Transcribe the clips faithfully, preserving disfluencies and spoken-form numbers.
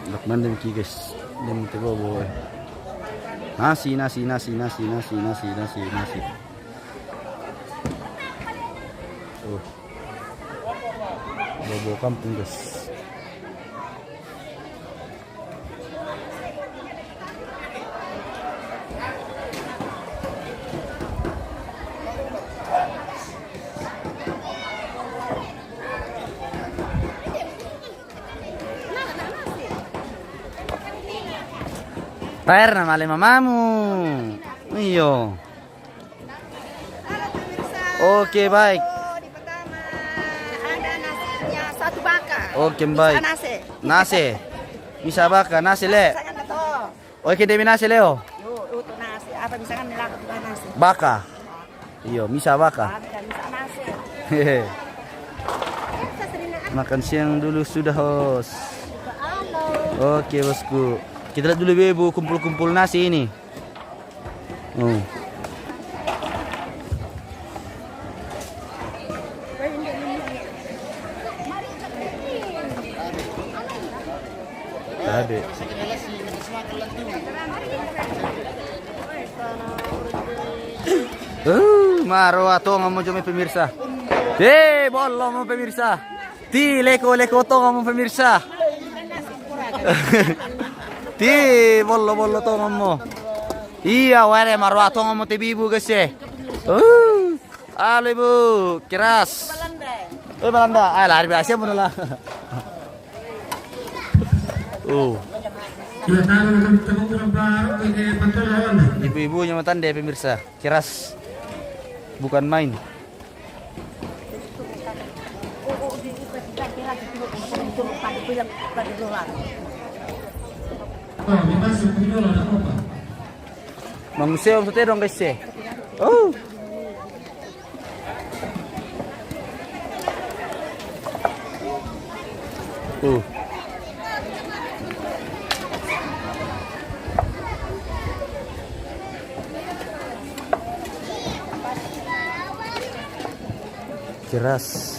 Dak mandem ki, guys. Dem te bobo. Nasi, nasi, nasi, nasi, nasi, nasi, nasi, nasi. Oh. Bobo kampung, guys. Perna male mamamu. Iyo. Halo, pemirsa. Oke, baik. Oh, di pertama ada nasinya satu baka. Oke, baik. Bisa nasi. Nasi. Bisa baka, nasi le. Sangat betul. Oke, demi nasi leo. Yo, untuk nasi. Apa misalkan ni laku tukang nasi? Baka. Iyo, misa baka. Kami kan bisa nasi. Hehe. Makan siang dulu sudah, host. Halo. Oke, bosku. Kita lihat dulu, Ibu, kumpul-kumpul nasi ini. Oh. Tabe. Uh, maroa tonga mo jo me, pemirsa. Eh, bollo mo, pemirsa. Ti leko-leko tonga mo, pemirsa. Ti bollo-bollo tonga mo. Iya, ware maroa tonga mo te bibu, guys, eh. Uh, ale, Bu, keras. Eh, Belanda. Ah, lari biasa mo lah. Oh. Ibu-ibu nya matande, pemirsa. Keras. Bukan main. Manguseo sa tedong, guys, eh. Oh. Uh. Keras.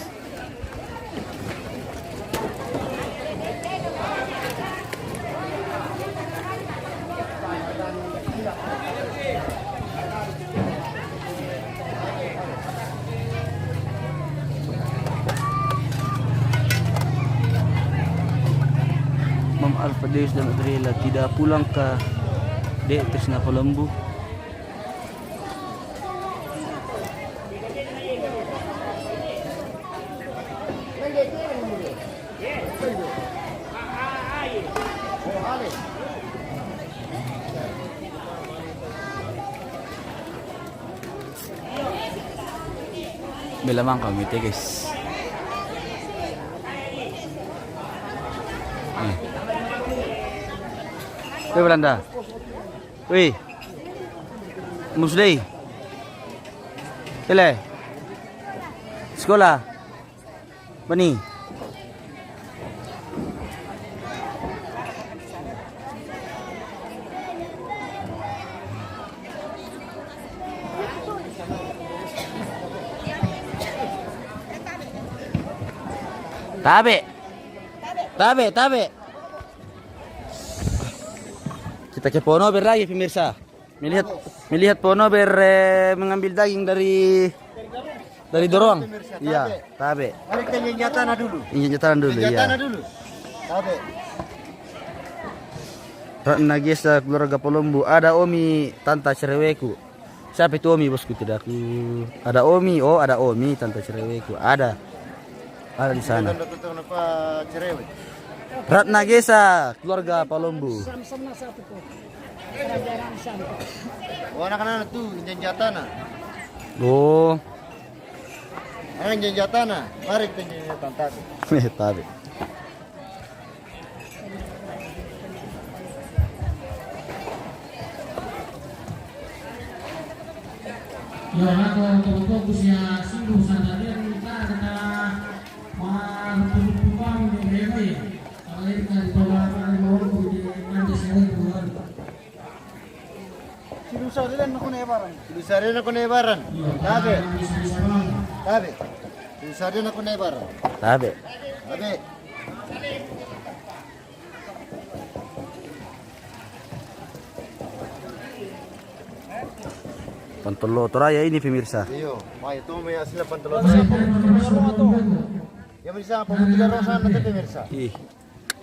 Mam Alfa Deus dan Adriela tidak pulang ka Dek Trisna Palombu. Bela mangka mite, guys. Hmm. Weh, Belanda. Weh. Musleh. Tele. Sekolah. Bani. Tabe. Tabe, tabe. Kita ke Ponober lagi, pemirsa. Melihat, melihat Ponober, eh, mengambil daging dari, dari dorong. Iya, tabe. Mari kita injak tanah dulu. Injak tanah dulu, iya. Injak tanah dulu. Tabe. Ratna Gesa, keluarga Palombu. Ada Omi, tanta cereweku. Siapa itu Omi, bosku? Tidak aku. Ada Omi, oh, ada Omi, tanta cereweku. Ada. Ada di sana. Tanta, tanta, tanta, apa, cerewet? Ratna Gesa, keluarga Palombu. Sama-sama satu kok. Kerajaan sama. Oh, anak-anak tuh, injak tanah. Oh. Anak injak tanah. Mari kita injak tanah. Tabe. Yo, ako, untuk fokus ya, sungguh sangat dia minta kita mah, untuk, untuk, untuk, ya. Kalau ini kan, kalau, kalau mau, untuk di, nanti saya, untuk, Silusarina ko na ibaran. Silusarina ko na ibaran. Tabe. Tabe. Silusarina ko na ibaran. Tabe. Tabe. Pantolo Toraja ini, pemirsa. Iyo, mai tu mai hasil pantolo Toraja. Iyo, pemirsa, pamuntuda rong sana te, pemirsa. Ih.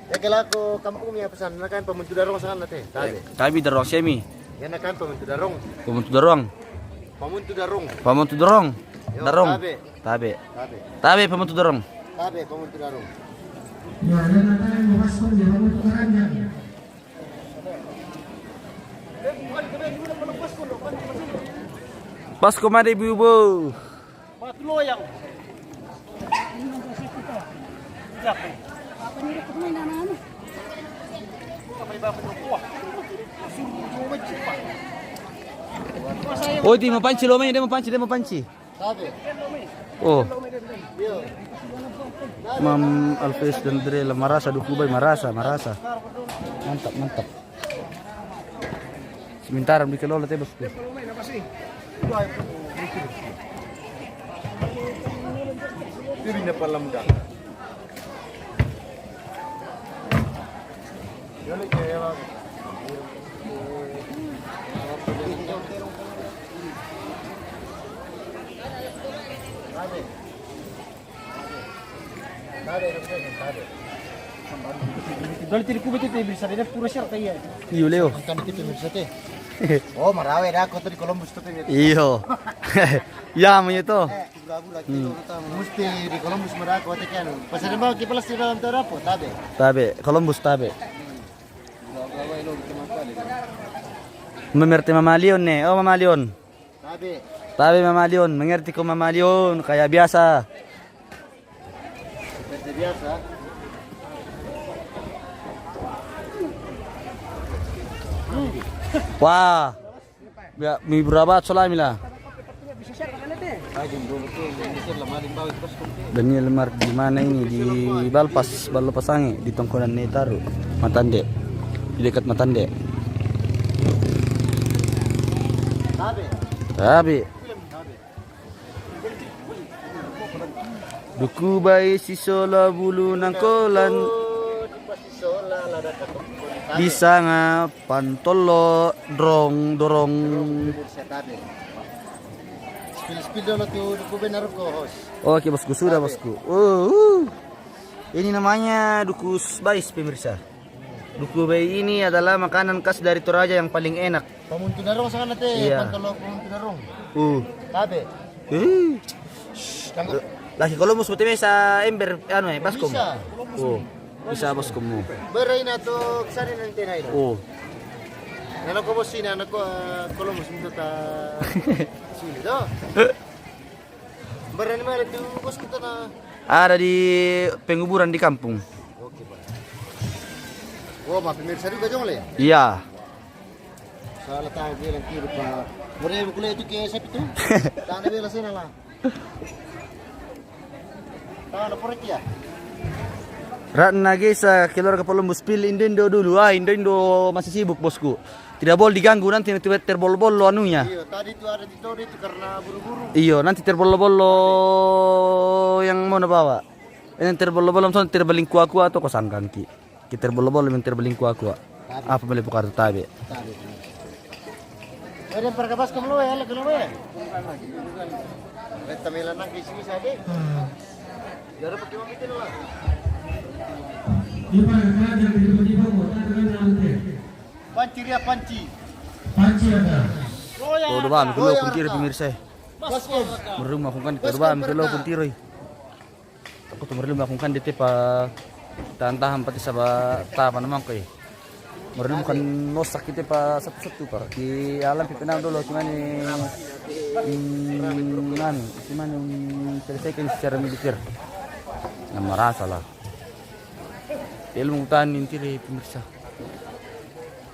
Ya, kalau aku kampung ya pesan, na kan pamuntuda rong sana te. Tabe. Kami darong semi. Ya, na kan pamuntuda rong. Pamuntuda rong. Pamuntuda rong. Pamuntuda rong. Yo, darong. Tabe. Tabe. Tabe. Tabe pamuntuda rong. Tabe pamuntuda rong. Ya, dan na kan mau masuk dia pamuntuda rong. Pas komade ibu-ibu. Batu loyang. Oh, dia mau panci lo, men, dia mau panci, dia mau panci. Oh. Mam Alves dan Dre la marasa duku bai marasa, marasa. Mantap, mantap. Sementara beli kelola tebas tu. Ini pindah palam dah. Dole tiri kube tete bisa dede pura siar ta iya. Iyo, Leo. Angkan kita bisa te. Oh, marawe da ko tadi Columbus tete. Iyo. Ya, menyeto. Musti di Columbus marawe ko te kan. Pasal mau kita pasti dalam terapo, tabe. Tabe, Columbus tabe. Mengerti Mama Leon ne? Oh, Mama Leon. Tabe. Tabe Mama Leon, mengerti ko Mama Leon, kayak biasa. Seperti biasa. Wah. Ya, mi berabat solamila. Daniel Mar di mana ini? Di Balpas, Balpas Ange, di Tongkonan Netaru, Matande. Di dekat Matande. Tabe. Duku bai sisola bulu nangkolan. Bisa nga pantolo drong dorong. Spill, spill dulu tu duku benar ko, host. Oke, bosku, sudah, bosku. Oh, uh. Ini namanya duku s-, bais, pemirsa. Duku bai ini adalah makanan khas dari Toraja yang paling enak. Pamuntuda rong sana te, iya. Pantolo pamuntuda rong. Uh. Tabe. Eh. Shh, tangkap. Lagi kalau musuh te bisa ember, anu, eh, baskom. Bisa. Oh. Bisa baskom mu. Berai na to kesana nanti na itu. Oh. Nana ko bos sini, nana ko, eh, kalau musuh minta ta sini to. Berani mana tu bos kita na? Ada di penguburan di kampung. Oke, Pak. Oh, ma pemirsa juga jong le? Iya. Salah tahu bilang kiri, Pak. Boleh kuliah itu ke siapa tu? Tanah bela sana lah. Tanah proyek ya? Ratna Gesa, keluarga Palombus pil Indo-Indo dulu. Ah, Indo-Indo masih sibuk, bosku. Tidak boleh diganggu, nanti, nanti terbol-bol lo anunya. Iya, tadi itu ada di Tode itu karena buru-buru. Iyo, nanti terbol-bol lo yang mau na bawa. Ini terbol-bol lo, misalnya terbaling kuah-kuah atau kosangkan ki. Ki terbol-bol lo yang terbaling kuah-kuah. Tabe. Apa boleh buka tabe? Tabe. Ada perkabas kamu lo ya, lo ya. Kita milan nang ke sini saja. Ya udah pakai mami lah. Di mana kerajaan di Bogor, tak terkenal nanti. Panci dia, panci. Panci ada. Royal. Oh, dua bami kelo kuntiro, pemirsa. Baskom. Merumah kungkan di dua bami kelo kuntiro. Aku tu merumah kungkan di tepa tahan-tahan pati saba tapa namang ko. Merumah kan nosak kita pa satu-satu par. Di alam pipinang dulu cuman ni, hmm, anu, cuman, hmm, selesaikan secara militer. Yang merasa lah. Ilmu hutan inti, pemirsa.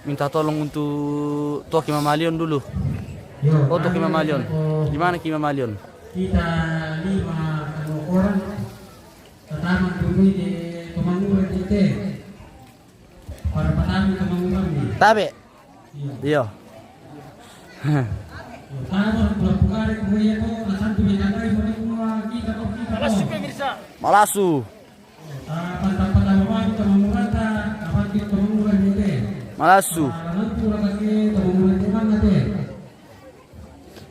Minta tolong untuk Toki Mamalion dulu. Oh, Toki Mamalion. Di mana Ki Mamalion? Kita lima kamu orang pertama dulu di Tumangura kita. Para pertama Tumangura ni. Tabe. Iyo. Iyo. Tabe, kalau bukan itu, ya, kok, santu yang ada, kita kok, kita kok. Malasu. Malasu.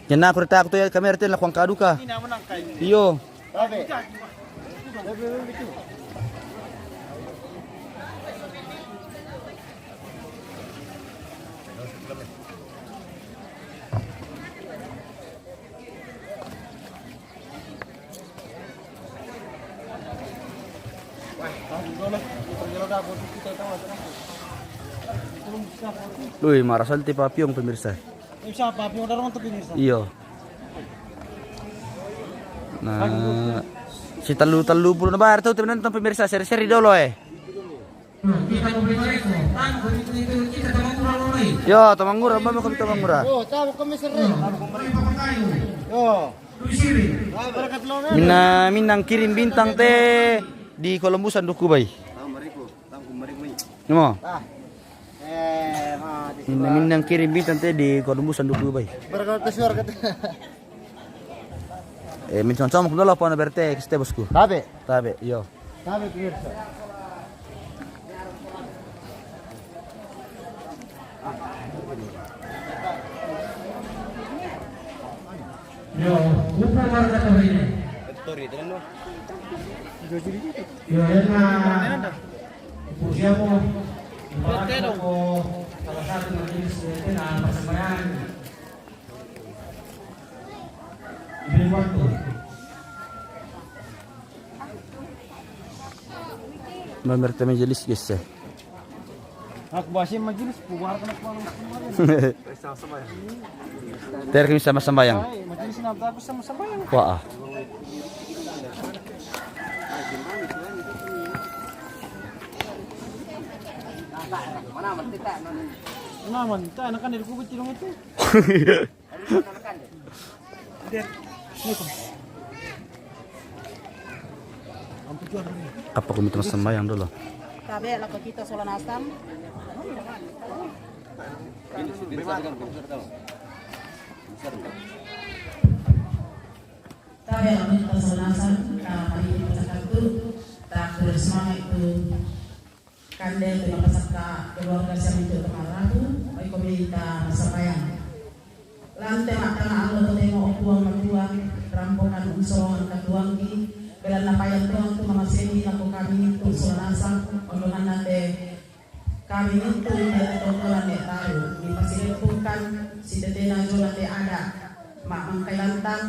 Kena aku reta aku tu ya kamera tu lah kuang kaduka. Iyo. Lui, marasal ti papiong pemirsa. Iyo. Nah, si telu-telu puluh na bayar tu teman-teman pemirsa, seri-seri dulu eh. Yo, Tamangura, mama kami Tamangura. Yo, tamu kami seri. Yo. Minna, Minang kirim bintang te di Kolombusan Dukubai. Nimo. Minna, Minang kirim bintang te di Kolombusan Dukubai. Eh, mention sama kulo apa na berte kiste bosku. Tabe. Tabe, yo. Tabe pemirsa. Yo, upo marka tabe ini. Yo, ya na. Upo siapa? Ibarat ko salah satu majelis, eh, na persembahyang. Iberi waktu. Mamer te majelis, guys, eh. Aku bahasa majelis, bubar kena kepala. Ter kami sama sembayang. Majelis ini apa aku sama sembayang? Wah. Mana mentita, mana? Mana mentita, anak kan dari kubur cilung itu. Apa ko mita masambayang dolo? Tabe, lako kita sola nasang. Tabe, lako kita sola nasang, ta pahini pasakatu, ta kuda semangat itu. Kande tu napasakka keluarga siami tu tama rabu, mai ko mita masambayang. Lante mattama allo totemo, o Puang Matua, rampokan unsolongan katuoangki, belanna payan Tuang tu mamasei lako kami tu sola nasang, ondonganna te kami nuntu te tongkonan ne taru, dipasileppungkan sitetena jona te ada, ma-, mangkai lantang,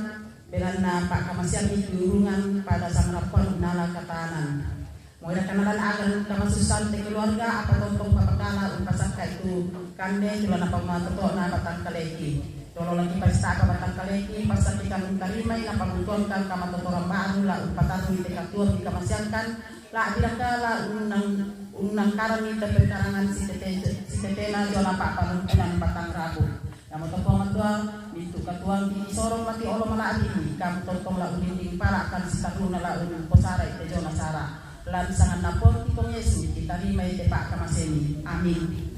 belanna pakkamaseammi tu urungan pada sangrappuang nala katanan. Moira kanalan aga kamasussan te keluarga, apa tontong papakala umpasakka itu kande, tu lana pammatotona batangkaleki. Tolong lagi pasta apa batangkaleki, pasakki kami tarimai, napabutuhkan kamatotoran baru la umpatarui te katuang dikamaseangkan, la diraka la unnang-, unnangkarangi te perkarangan sitete-, sitetena jona pappanuntunan batang rabu. Namo to Puang Matua, mintu katuoangki sorong mati olo mala'bi'mi, kamu tontong la urinding pala kan sitarruna la uposarai te jona sara. Lan sanganna Puangki Puang Yesu, kitarimai te pakkamaseammi. Amin.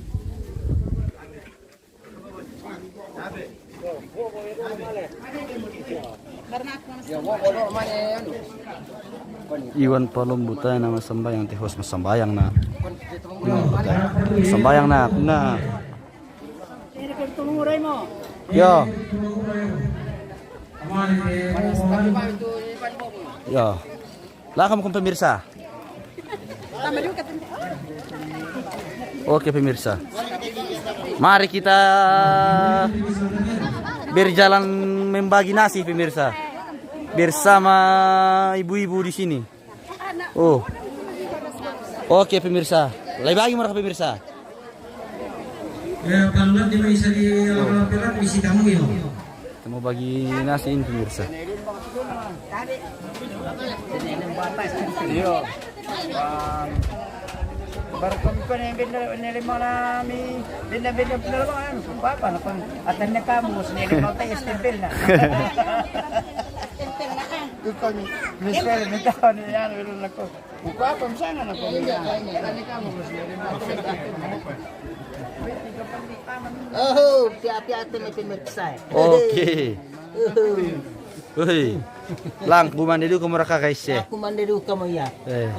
Iwan Palombuta nama sembayang, teh host masambayang na. Sambayang na, na. Yo. Yo. Lakam kum pemirsa. Oke, pemirsa. Mari kita berjalan membagi nasi, pemirsa. Bersama ibu-ibu di sini. Oh. Oke, pemirsa. Lebih bagi mereka, pemirsa. Ya, kalau nanti bisa di, oh, alam-alam pelat, misi kamu, yo. Kita mau bagi nasi ini, pemirsa. Iyo. Baru kami ko ne benda ne lima nami, benda-benda pun lima kan, apa-apa, apa, atannya kamu, sini lima teh stempel na. Bukan, misalnya, minta ni, ya, dulu aku. Oh, pia-pia te me pemirsa. Oke. Oh. Woi. Lang, kumande du kamu raka, guys, ya. Aku mande du kamu ya. Eh.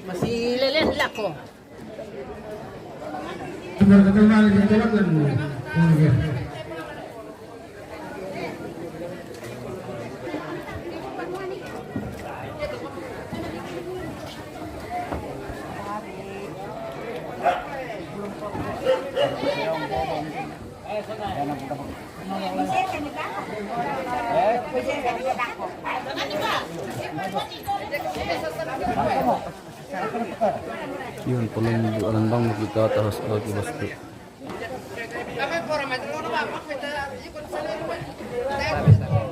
Masih lelen lako. Yun, pelumbu alam bang kita atas lagi bosku.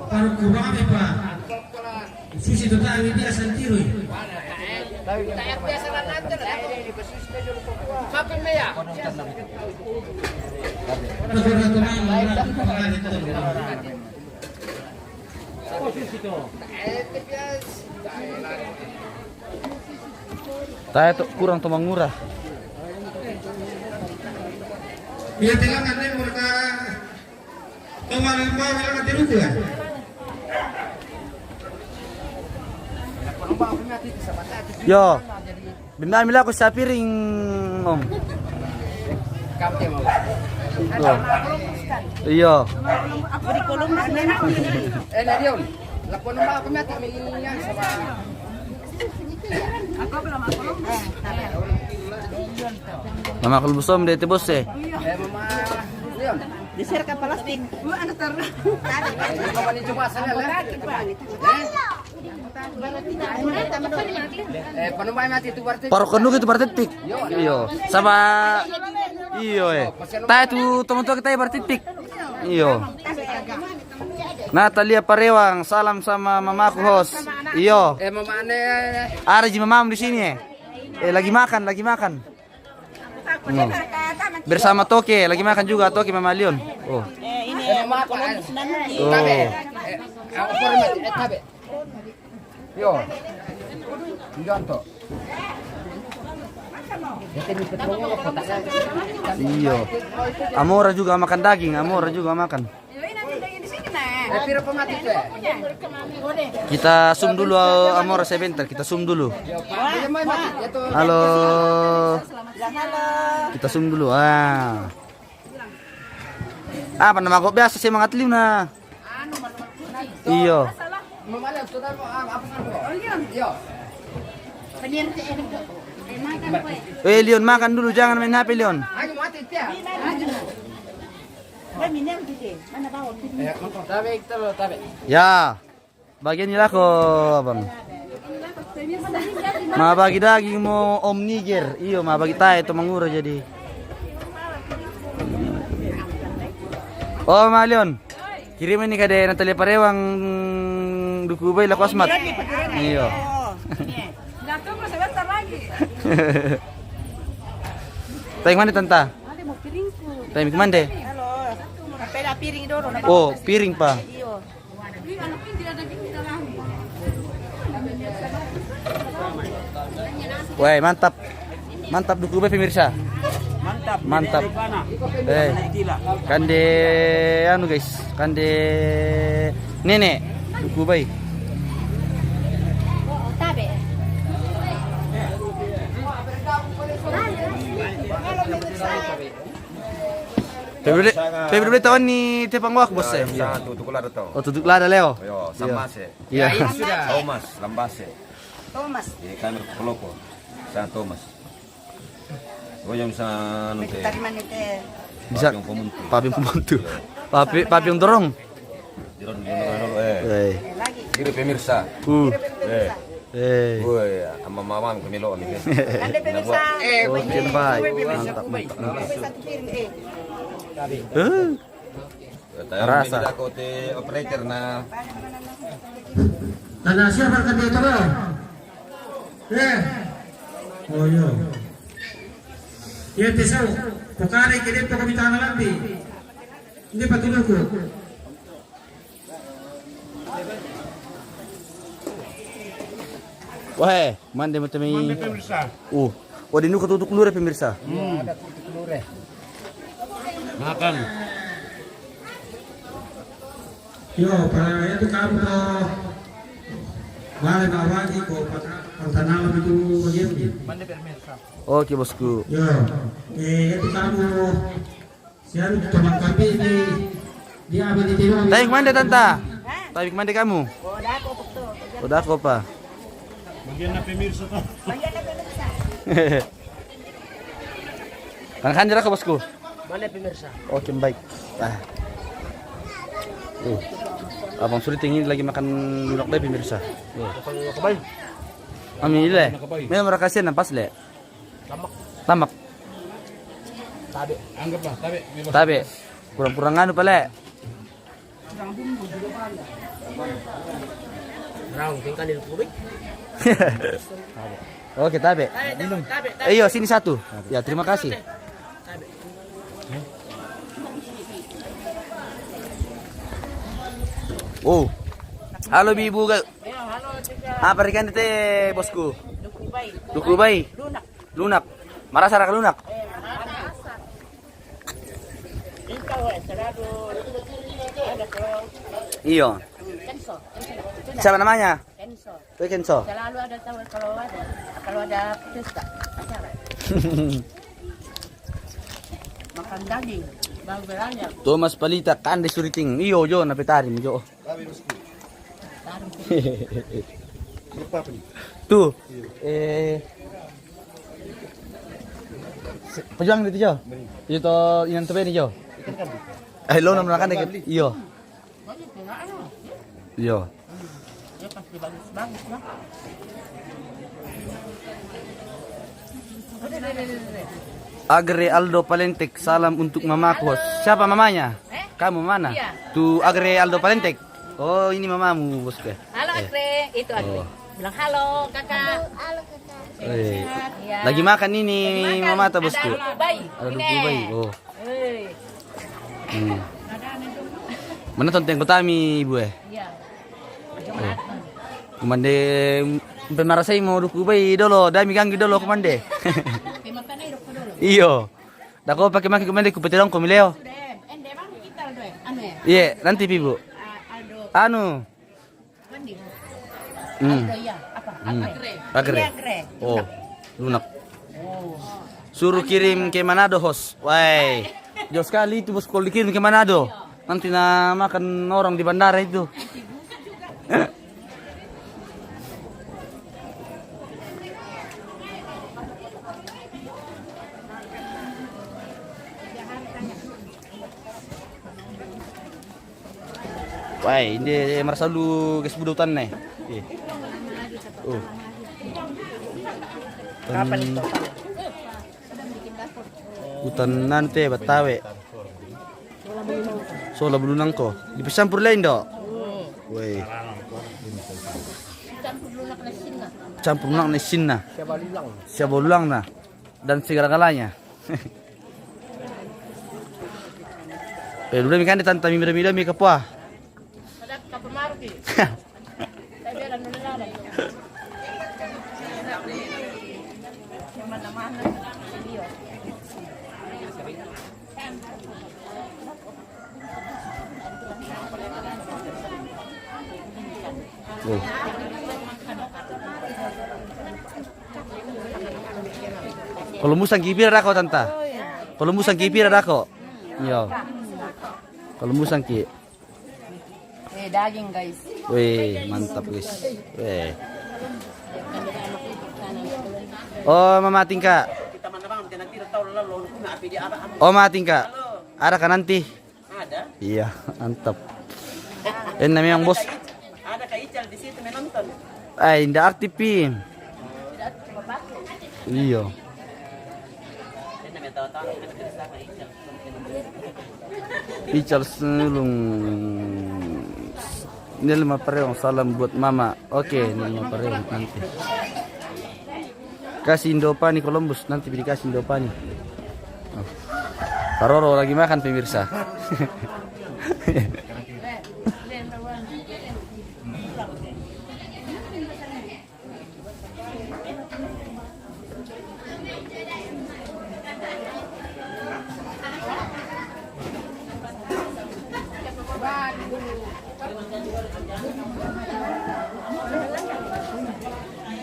Para kurang apa? Susi tu tak dia santiro. Taya tu kurang tu mangura. Iya, telangan ni mereka. Kau malam kau bilang nanti ruku ya? Yo. Benda mila aku sapiring, Om. Yo. Iyo. Eh, Narion. Lapor nombor aku mati sama. Mama kalau busom dia tebus eh. Eh, Mama Leon. Di share ka plastik. Wah, anu taruh. Ini Mama ni cuma sana lah. Eh, panumbay mati tu berarti. Paro kanu gitu berarti tik. Iyo. Sama iyo eh. Taya tu teman tua kita berarti tik. Iyo. Natalia Parewang, salam sama mamaku host. Iyo. Eh, Mama ne. Ada ji mamamu di sini eh. Eh, lagi makan, lagi makan. No. Bersama Toke, lagi makan juga Toke Mama Leon. Oh. Eh, ini Mama Leon. Oh. Tabe. Eh, aku pernah mati, eh, tabe. Yo. Jangan to. Iyo. Amora juga makan daging, Amora juga makan. Eh, piro pemati tu eh? Kita zoom dulu, Amora sebentar, kita zoom dulu. Halo. Kita zoom dulu. Ah. Apa nama kok biasa semangat liu na? Iyo. Eh, Leon, makan dulu, jangan main H P, Leon. Ya. Bagian ni lako, Abang. Ma bagi daging mo Om Niger. Iyo, ma bagi tae to mangura jadi. Oh, Mama Leon. Kirim ini kade Natalia Parewang duku bai lako Asmat. Iyo. Tayang mande, Tanta? Tayang mande? Oh, piring pa. Weh, mantap. Mantap duku bai, pemirsa. Mantap. Mantap. Eh, kande anu, guys, kande nenek duku bai. Februari, Februari tahun ni tepang wak bos eh. Sa tu, Tutuklada tau. Oh, Tutuklada leo. Yo, Sambase. Iya. Thomas, Lambase. Thomas. Iya, kami kelompok. Sa Thomas. Pokoknya bisa anu te. Bisa. Papi yang pemuntu. Papi yang pemuntu. Papi, papi yang dorong. Dorong, dorong, dorong, eh. Eh. Kiri pemirsa. Uh. Eh. Eh. Woi, ama mamang kemilo ni. Ada pemirsa. Eh, oke, baik. Mantap, mantap, mantap. Satu piring, eh. Eh. Rasa. Kita kote operator na. Tana siapa kan dia terus? Eh. Oh, iya. Iya, tesau. Pokare kede poko bitana lambi. Ini patuluku. Wahe, mande mo temi. Mande pemirsa. Uh, wadi nuka tutuk lure pemirsa. Hmm. Makan. Yo, para itu kamu to. Bale bawagi ko pata-, pantanam itu bagian ni. Oke, bosku. Yo, eh, itu kamu. Siaru teman kami di, di apa di Tiro? Tapi kemana, Tanta? Tapi kemana kamu? Udah, aku apa? Bagian apa, pemirsa? Kan kan jelas, bosku. Mana, pemirsa? Oke, baik. Ah. Tuh. Abang Suri tinggi lagi makan lunak deh, pemirsa. Tuh. Makan lunak kebal. Ami ile. Makan lunak kebal. Memang mereka kasihan, pas le. Tamak. Tamak. Tabe. Anggaplah tabe. Bebas. Tabe. Kurang-kurang anu pale. Kurang bumbu juga banyak. Kurang, tinggal di lubuk. Oke, tabe. Tabe, tabe, tabe, tabe. Eh, iyo, sini satu. Ya, terima kasih. Tabe. Oh. Halo, Bi, Bu, ga-, apa ikan tete, bosku? Duku bai. Duku bai. Lunak. Lunak. Marasa raka lunak? Iyo. Kenso. Kenso. Siapa namanya? Kenso. Kenso. Selalu ada tamu kalau ada, kalau ada pesta acara. Makan daging, bang beranya. Thomas Palita, Kande Suriting. Iyo, jo, napetari, jo. Tabe, bosku. Lupa apa ni? Tuh. Iya. Eh. Pejuang itu, Jo. Itu yang tebe ni, Jo. Ikan kambing. Eh, lo nama kan dikit. Iyo. Iyo. Dia pasti bagus-bagus lah. Agre Aldo Palentek, salam untuk mamaku. Siapa mamanya? Kamu mana? Iya. Tu Agre Aldo Palentek. Oh, ini mamamu, bosku. Halo, Agre. Itu Agre. Oh. Bilang halo, kakak. Halo, kakak. Eh. Sehat, ya. Lagi makan ini, lagi makan. Mamata, bosku. Ada duku bai. Ada duku bai. Oh. Hei. Hmm. Mana tonton kotami, ibu, eh? Iya. Oh. Kumande, mpe marasai mo duku bai dolo, dami ganggu dolo, kumande. Iyo. Dako pake maki kumande ku petelong ko mileo. Iye, nanti pi, Bu. Anu. Hmm. Agre. Oh, lunak. Suruh kirim ke Manado, host. Wai. Jauh sekali itu, bos, kalau dikirim ke Manado. Nanti na makan orang di bandara itu. Wai, inde marasa lu ges buda utan ne. Eh. Oh. Utan, utan nante batawe. Sola bulu nangko. Dipacampur lain do. Wai. Campur lunak ne sinna. Siapa lulang? Siapa lulang na? Dan segala-galanya. Eh, dulu mi kan ditantami mida-mida mi kapua. Oh. Kalau musang ki pira dako, Tanta? Kalau musang ki pira dako? Iyo. Kalau musang ki. Eh, daging, guys. Weh, mantap, guys. Weh. Oh, Mama Tingka. Oh, Mama Tingka. Ada kah nanti? Ada. Iya, mantap. Enak memang, bos. Ada Kak Ical di situ menonton. Ay, inda aktif, Pi. Iya. Ical Sulung. Nelma Pareong, salam buat Mama. Oke, Nelma Pareong nanti. Kasih Indopani Columbus, nanti beli kasih Indopani. Oh. Paroro lagi makan, pemirsa.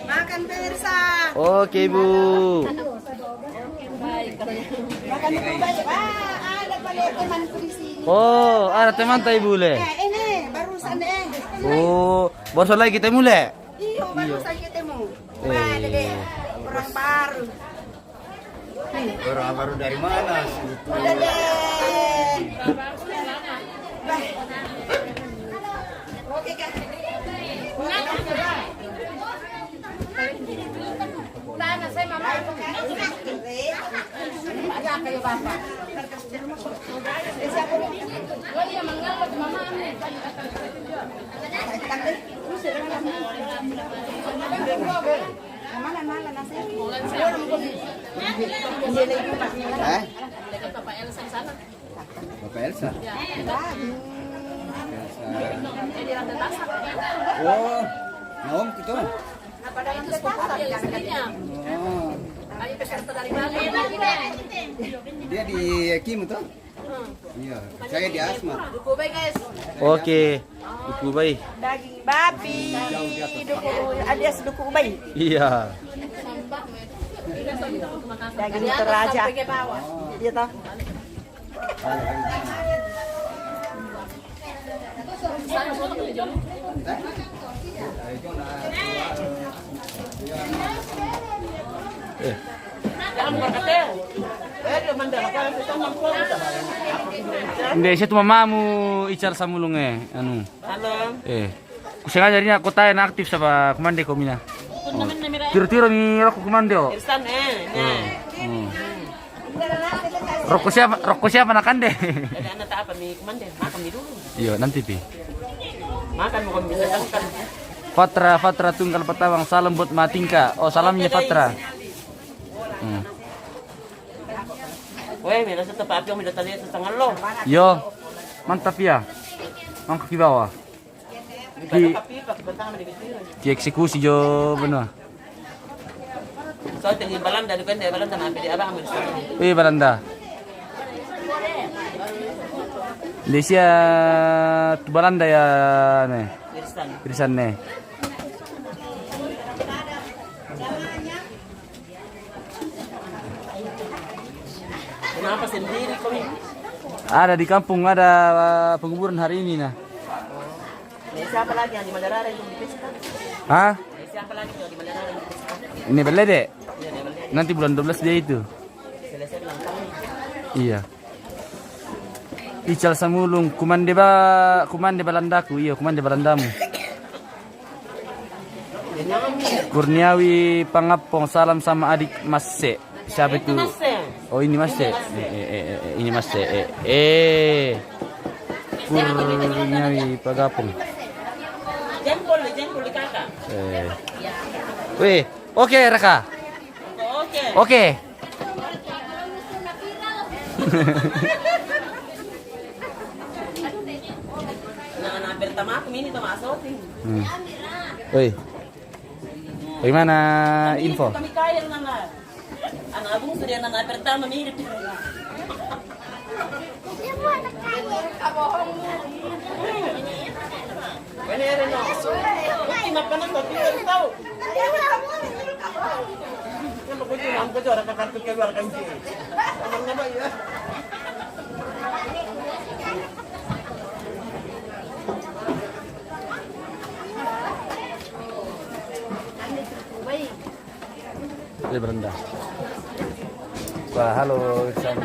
Makan, pemirsa. Oke, Bu. Makan itu banyak. Wah, ada banyak temanku di sini. Oh, ada teman tai bule. Eh, ini barusan, eh. Oh, barusan lagi ketemu le. Iyo, barusan ketemu. Wah, ada deh. Orang baru. Baru, baru dari mana? Udah deh. Oke, Kak. Udah, anak saya mama. Ada apa ya, Bapak? Oh, iya, mangga, mama. Hah? Bapak Elsa? Elsa. Oh, Naom gitu. Oh. Dia di Kim tuh? Iya, saya di Asmat. Oke, duku bai. Daging babi, duku, alias duku bai. Iya. Daging Toraja. Iya, toh. Eh. Nde, situ mamamu ical samulung, eh, anu. Halo. Eh. Ku sengaja ri na kota na aktif saba kumande ko mina. Tiro-tiro mi roko kumande o. Irsan, eh, eh. Hmm. Roko siapa, roko siapa na kande? Ada anak apa mi kumande? Makan mi dulu. Iyo, nanti pi. Makan, bukan bisa makan. Fatra, Fatra Tunggal Patawang, salam buat Matingka. Oh, salamnya Fatra. Hmm. Weh, mi rasa tepat api, mi datang dia setengah lo. Yo, mantap ya. Mangkok di bawah. Di, dieksekusi jo benua. So, tinggi Balanda, di Balanda, mampir di abang, ambil sana. Wih, Balanda. Indonesia tu Balanda ya, ne. Irisan. Irisan, ne. Kenapa sendiri kau ini? Ada di kampung, ada, eh, penguburan hari ini, nah. Ini siapa lagi yang di Malarara itu di Pesta? Hah? Ini siapa lagi yang di Malarara itu di Pesta? Ini Belede? Iya, dia Belede. Nanti bulan dua belas dia itu. Selesai ulang tahun. Iya. Ical Samulung, kumande ba, kumande Balandaku, iya, kumande Balandamu. Kurniawi Pangapong, salam sama adik Masse. Siapa itu? Itu Masse. Oh, ini Masse. Ini Masse. Eh, eh, eh, eh, ini Masse. Eh, eh. Kurniawi Pangapong. Jempol, jempol, kakak. Eh. Weh, oke, Raka. Oke. Oke. Nah, nah, pertama aku ini tuh masuk. Hmm. Woi. Bagaimana info? Kami kaya, Nana. Anak abang sudah anak pertama mirip. Ini ada, no. Ini makan apa? Kita tahu. Kenapa kau cuma, kau cuma ada kartu keluar kan, Ci? Abang nama ya? Dia berendah. Wah, halo, Iksan.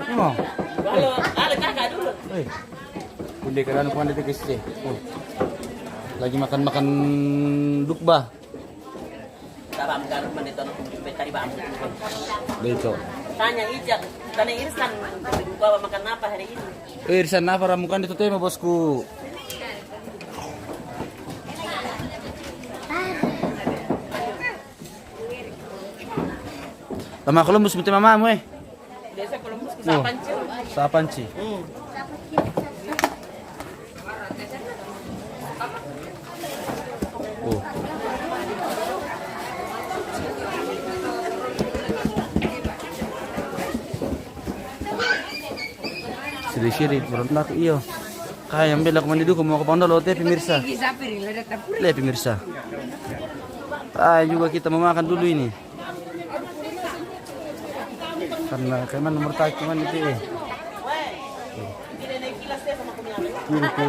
Ini mau? Halo, ada kakak dulu. Eh, kunde keran kuan detik isi. Oh. Lagi makan-makan dukba. Tabam garuk mandi tono kumbi tadi bam. Beto. Tanya Ijak, tanya Irsan, bawa makan apa hari ini? Eh, Irsan, apa ramukan itu tema, bosku? Mama Columbus, minta mamamu, eh. Biasa Columbus ku sapanci. Sapanci. Hmm. Oh. Siri-siri, berendak iyo. Kaya yang bela komandi duku mau ke Pondok Lote, pemirsa. Le, pemirsa. Ah, juga kita mau makan dulu ini. Karena kayak mana nomor taki mana itu, eh. Ini ke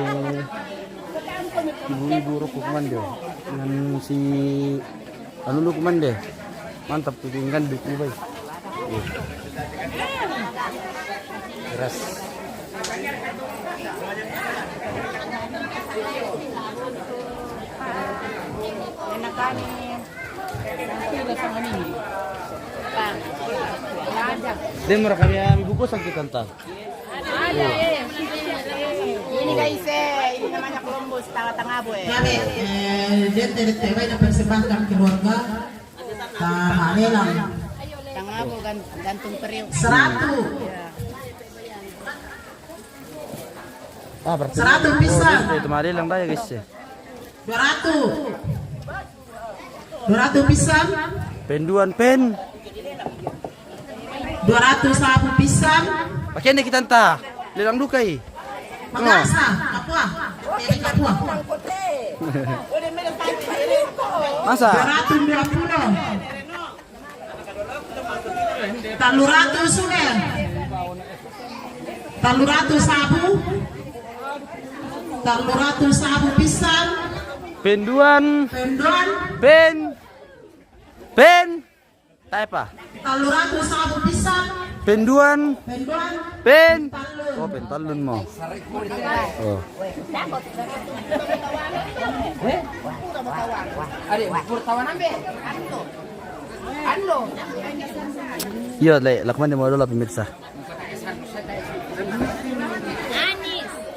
ibu-ibu rokok komandi. Dengan si anu lu komandi. Mantap tuh, tinggal duku, baik. Iya. Keras. Enak kan? Dia murah kali ya, ibu kos sakit tanta. Ini guys, eh, ini namanya Columbus, tawa tangabo, eh. Kami, eh, dia tidak terbaik dan persembahkan keluarga. Tama, lelang. Tangabo gan-, gantung periuk. Seratus. Ah, berarti seratus pisan. Itu mah lelang dah ya, guys, ya. Dua ratus. Dua ratus pisan. Penduan pen. Dua ratus sabu pisan. Pakai ini kita entah. Lelang dukai. Mangasa, kapua. Ini kapua. Masa? Dua ratus dua puluh. Telu ratus sudah. Telu ratus sabu. Telu ratus sabu pisan. Penduan. Penduan. Pen. Pen. Taipa. Telu ratus sabu pisan. Penduan. Penduan. Pen. Talun. Oh, pen talun mo. Oh. Adik, purtawan ambil. Anu. Iya, le, lakman di modal lah, pemirsa.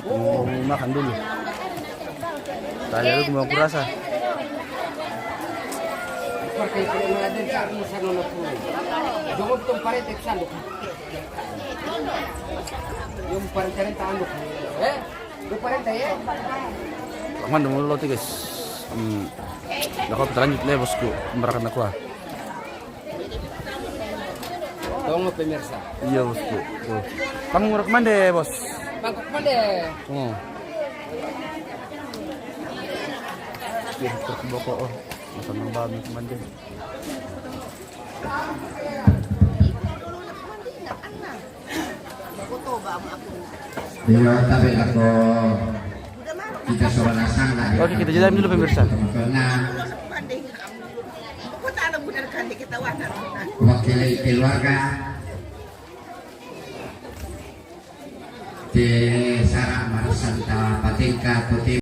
Mau makan dulu. Tadi aku mau kurasa. Lakman di modal, guys. Hmm. Lakman kita lanjut le, bosku. Merakan aku, ah. Tunggu, pemirsa. Iya, bosku. Tuh. Panggung rek mande, bos. Panggung mande. Hmm. Iya, truk boko, oh. Makan nang bami mande. Iya, tapi aku kita suara nasang lah. Oke, kita jeda dulu, pemirsa. Teman-teman. Wakili keluarga. Ti sara marasanta patingka puti.